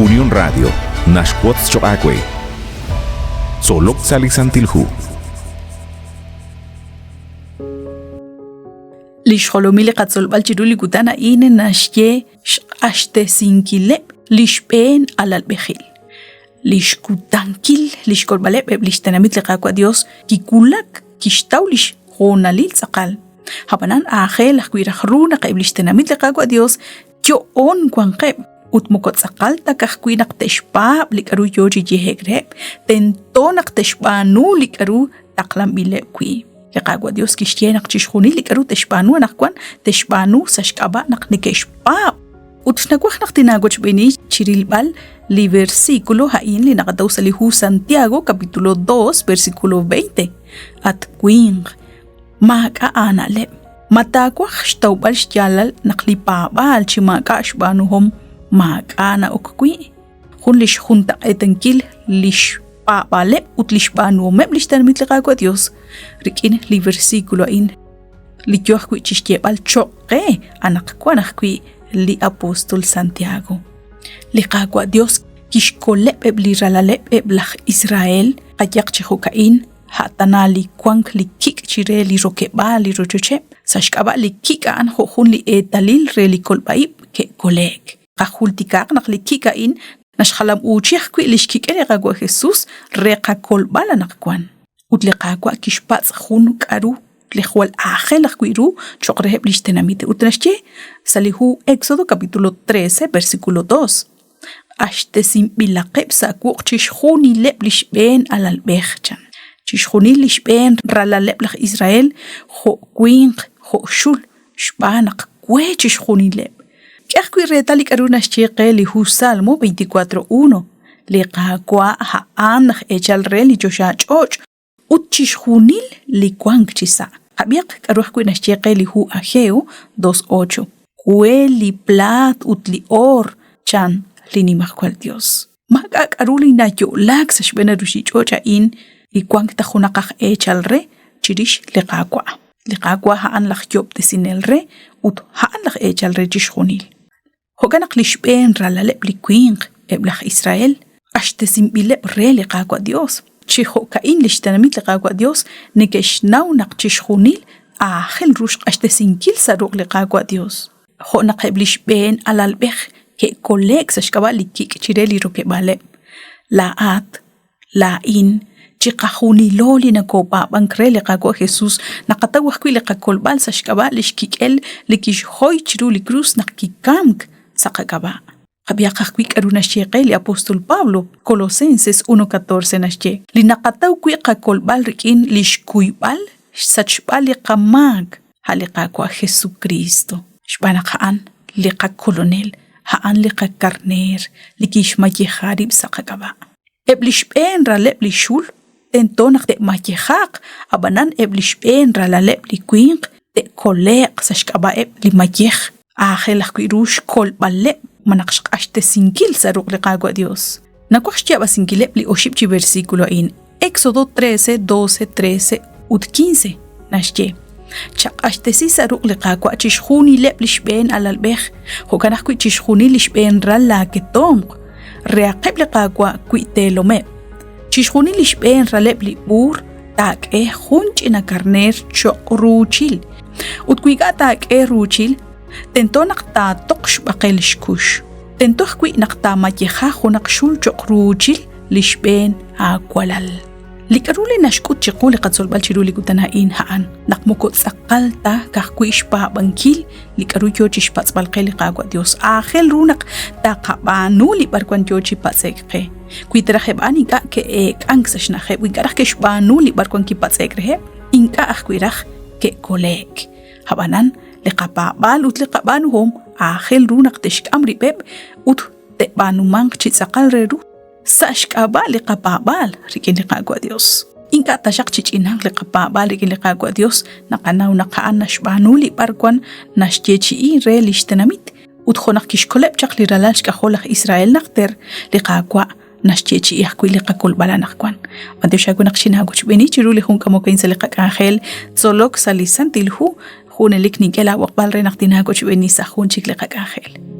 Unión Radio naxwotz choq' aawe. Tzolok sa' li Santil Hu. Li xjolomil li qatzolb'al chiru li kutan a'in naxye xq'axtesinkileb' li xb'een alalb'ejil. Li xkutankil li xkolb'aleb' eb' li xtenamit li Qaawa' Dios kiwulak kixtaw li xhoonalil tz'aqal. Ab'anan aajel ajwi' raj ru naq eb' li xtenamit li Qaawa' Dios yo'oon wanqeb' ut moko tz'aqal ta ka'ajwi' naq te'xpaab' li k'aru yoo chi yehe'k reheb', tento naq te'xb'aanu li k'aru taqlanb'ileb' wi'. Li Qaawa' Dios kixye naq chixjunil li k'aru te'xb'aanu anaqwan te'xb'aanu sa' xk'ab'a' naq neke'xpaab'. Ut nawaj naq tinaawochb'eeni chi rilb'al li versículo a'in li naqataw sa' li hu Santiago capítulo 2 versículo 20. At winq, maak'a' aana'leb'. Ma taawaj xtawb'al xyaalal naq li paab'aal chi maak'a' xb'aanuhom maak'a' na'ok wi'? Jun lix juntaq'eetankil lix paab'aaleb' ut lix b'aanuhomeb' lix tenamit li Qaawa' Dios rik'in li versículo a'in li yoo ajwi' chixyeeb'al choq' qe anaqwan ajwi' li apóstol Santiago. Li Qaawa' Dios kixkoleb' eb' li ralaleb' eb' laj Israel qayaq chi jo'ka'in a' tana li wank li kik' chire li rokeb'aal li rochocheb', sa' xk'ab'a' li kik' a'an jo' jun li eetalil re li kolb'a-ib' ke'kole'k. Qajultikaq naq li kik' a'in naxjalam'uuchi ajwi' li xkik'el li Qaawa' Jesus re qakolb'al anaqwan. Ut li Qaawa' kixpatz' jun k'aru li jwal aajel ajwi' ru cho'q reheb' li xtenamit ut naxye sa' li hu Éxodo capítulo 13 versículo 2, Q'axtesinb'ilaqeb' sa' wuq' chixjunileb' li xb'een alalb'ej, chan. Chixjunil li xb'een ralaleb' laj Israel, jo' winq jo' xul, xb'aan naq we chixjunileb'. K'e ajwi' reetal li k'aru naxye qe li hu Salmo 24:1, Li Qaawa' a'an aj eechal re li choxach'och' ut chixjunil li wank chisa'. Qab'ihaq k'aru ajwi' naxye qe li hu Ageo 2:8, We li plaat ut li oor, chan li Nimajwal Yos. Maak'a' k'aru li nayo'laak sa' xb'een li ruuchich'och' a'in li wank ta junaq aj eechal re chirix li Qaawa'. Li Qaawa' a'an laj Yoob'tesinel re ut a'an laj eechal re chixjunil. Jo'kan naq li xb'een ralaleb' li winq, eb' laj Israel, q'axtesinb'ileb' re li Qaawa' Yos. Chi jo'ka'in li xtenamit li Qaawa' Yos neke'xnaw naq chixjunil aajel ru xq'axtesinkil sa' ruq' li Qaawa' Yos. Jo' naq eb' li xb'een alalb'ej ke'kole'k sa' xk'ab'a' li kik' chire li rokeb'aaleb', laa'at Laa'in, chiqajunilo li nokopaab'ank re li Qaawa' Jesus naqataw ajwi' li qakolb'al sa' xk'ab'a' li xkik'el li kixhoy chiru li krus naq kikamk sa' qak'ab'a'. Qab'ihaq ajwi' k'aru naxye qe li apóstol Pablo, Colosenses 1:14 naxye, li naqataw wi' qakolb'al rik'in li xkuyb'al xsachb'al li qamaak, a' li Qaawa' Jesukriist. Xb'aan naq a'an li qaKolonel, a'an li qaKarneer li kixmayeja rib' sa' qak'ab'a'. Eb' li xb'een raleb' li xul tento naq te'mayejaaq, ab'anan eb' li xb'een ralaleb' li winq te'kole'q sa' xk'ab'a'eb' li mayej. Aajel ajwi' ru xkolb'aleb' malaj xq'axtesinkil sa' ruq' li Qaawa' Yos. Nawaj xyaab'asinkileb' li oxib' chi versículo a'in, Éxodo 13, 12, 13 ut 15, naxye, Chaq'axtesi sa' ruq' li Qaawa' chixjunileb' li xb'een alalb'ej, jo'kan ajwi' chixjunil li xb'een ral laaketomq, rehaqeb' li Qaawa' wi teelomeb'. Chixjunil li xb'een raleb' li b'uur taak'e jun ch'ina karneer cho'q ruuchil, ut wi ink'a' taak'e ruuchil, tento naq taatoq xb'aqel xkux. Tento ajwi' naq taamayeja junaq xul cho'q ruuchil li xb'een aawalal. Li k'aru li naxk'ut chiqu li qatzolb'al chiru li kutan a'in a'an naq moko tz'aqal ta ka'ajwi' xpaab'ankil li k'aru yoo chi xpatz'b'al qe li Qaawa' Dios. Aajel ru naq taqab'aanu li b'arwan yoo chi patz'e'k qe. Wi ta raj eb' a'an ink'a' ke'eek'ank sa' xna'ajeb', wi ink'a' raj ke'xb'aanu li b'arwan kipatz'e'k reheb', ink'a' ajwi' raj ke'kole'k. Ab'anan, li qapaab'aal ut li qab'aanuhom aajel ru naq te'xk'am rib'eb' ut te'b'aanumanq chi tz'aqal re ru sa' xk'ab'a' li qapaab'aal rik'in li Qaawa' Dios. Ink'a' taxaq chi ch'inanq li qapaab'aal rik'in li Qaawa' Dios, naqanaw naq a'an naxb'aanu li b'arwan naxyeechi'i re lix tenamit, ut jo' naq kixkoleb' chaq li ralal xk'ajol laj Israel najter, li Qaawa' naxyeechi'i ajwi' li qakolb'al anaqwan. B'antiox aawe naq xinaawochb'eeni chiru li jun k'amok a'in sa' li qak'anjel tzolok sa' li Santil Hu, junelik nink'e laab'oqb'al re naq tinaawochb'eeni sa' jun chik li qak'anjel.